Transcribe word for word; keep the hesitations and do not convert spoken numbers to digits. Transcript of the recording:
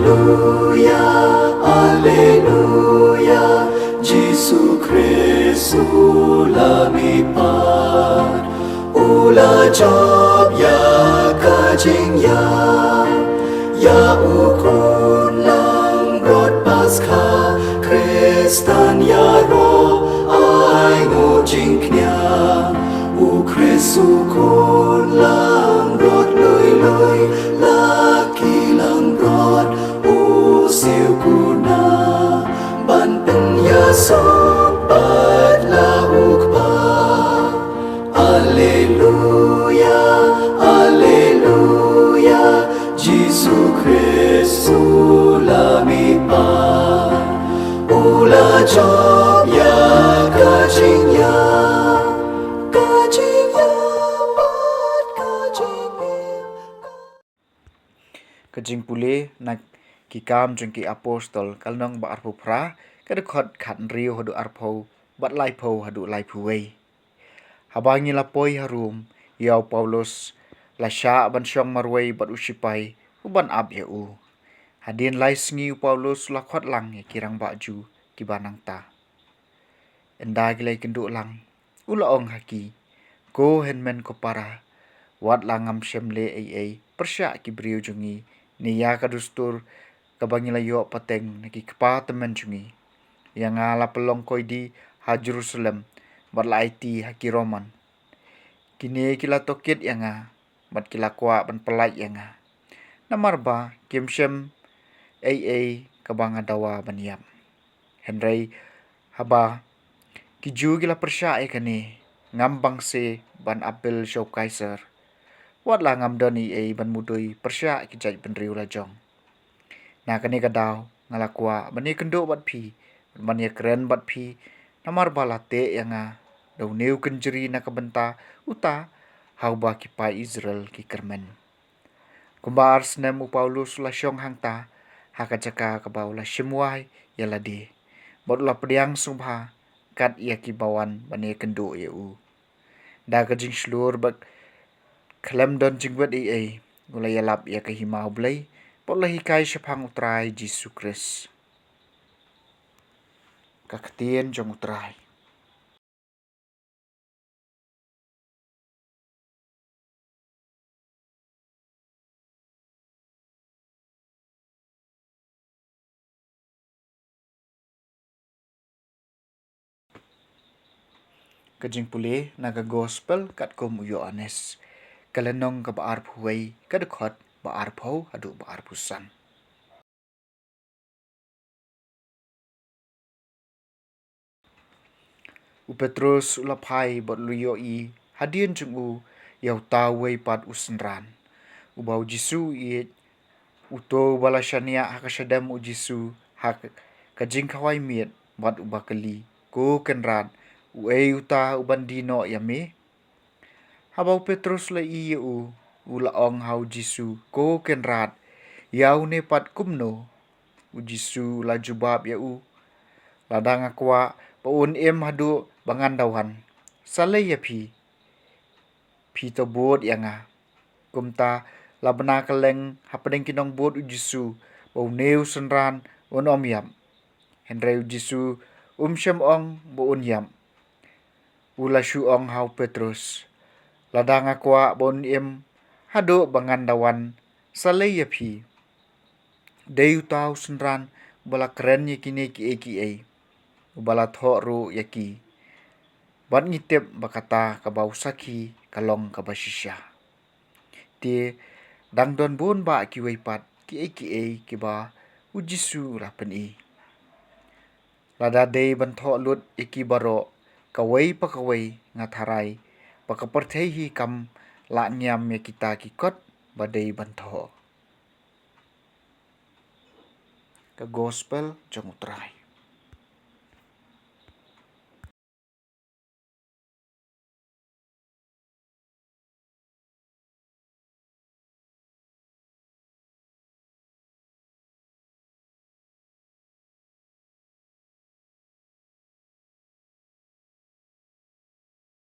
Alleluia, Alleluia, Jisu Khrist u la mihpat, u la jop ïa ka jingïap, ïa u khun langbrot Paskha, Khristan ïaroh ai nguh jingkñia, u Khrist u khun langbrot lui lui, la ki langbrot u siew kuna, ban pynïasoh bad la u Kpa. Alleluia, Alleluia, Jisu Khrist u la mihpat, u la jop ïa ka jingïap, ka jingïap bad ka jingim. Ka jingpule na Ki Kam jong ki Apostol, ka lynnong ba arphew phra, ka dkhot khathynriew haduh arphew, bad laiphew haduh laiphew wei. Haba ngi la poi ha Rom, ïa u Paulus la shah ban shong marwei bad u shipai u ban ap ïa u. Hadien lai sngi u Paulus u la khot lang ïa ki rangbah Jiw kiba nangta. Ynda ki la ïakynduh lang, u la ong ha ki, Ko hynmen ko para, wat la ngam shym leh ei ei pyrshah ki briew jong ngi, ne ïa ka dustur kaba ngi la ïoh pateng na ki kpa tymmen jong ngi. Ïa nga la pynlong koidi ha Jerusalem, bad la aiti ha ki Roman. Kine ki la tohkit ïa nga, bad ki la kwah ban pyllait ïa nga, namar ba kim shem ei ei kaba nga dawa ban ïap. Hynrei haba ki Jiw ki la pyrshah ïa kane, ngam bang se ban appeal sha u Kaiser. Wat la ngam don ei ei ban mudui pyrshah ki jaitbynriew lajong. Na kane ka daw nga la kwah ban ïakynduh bad phi, ban ïakren bad phi, namar ba la teh ïa nga da une u kynjri na ka bynta uta ha uba ki paid Israel ki kyrmen. Kumba ar snem u Paulus u la shong hangta, ha ka jaka kaba u la shim wai ïa lade, bad u la pdiang sngewbha kat ïa kiba wan ban ïakynduh ïa u. Da ka jingshlur bad khlem don jingwit ei ei, u la ïalap ïa ka hima U Blei, bad u la hikai shaphang U Trai Jisu Khrist. Ka ktien jong U Trai. Ka jingpule na ka Gospel katkum u Ïoannis, ka lynnong kaba arphew wei, ka dkhot ba arphew haduh ba arphew san. U Petrus u la phai bad u la ïohi hadien jong u ïa uta uwei pat u synran, uba u Jisu u ïeit, uto uba la shaniah ha ka shadem u Jisu ha ka jingkhawai miet, bad uba kylli, Ko Kynrad, uei uta uban die noh ïa me? Haba u Petrus u la ïohi ïa u, u la ong ha u Jisu, Ko Kynrad, ïa une pat kumno? U Jisu u la jubab ïa u, Lada nga kwah ba un im haduh ba ngan da wan, sa lei ïa phi, phi to bud ïa nga. Kumta la bna kylleng hapdeng ki nongbud u Jisu ba une u synran un ym ïap. Hynrei u Jisu um shym ong ba un ïap. U la shu ong ha u Petrus, Lada nga kwah ba un im haduh ba ngan da wan, sa lei ïa phi. Dei uta u synran uba la kren ïa kine kiei kiei, uba la thoh ruh ïa ki. Bad ngi tip ba kata kaba u sakhi ka long kaba shisha. Te dang don bun bah kiwei pat kiei kiei kiba u Jisu u la pyni. Lada dei ban thoh lut ïa ki baroh kawei pa kawei, nga tharai ba ka pyrthei hi kam lah ngiam ïa kita ki kot ba dei ban thoh. Ka Gospel jong U Trai.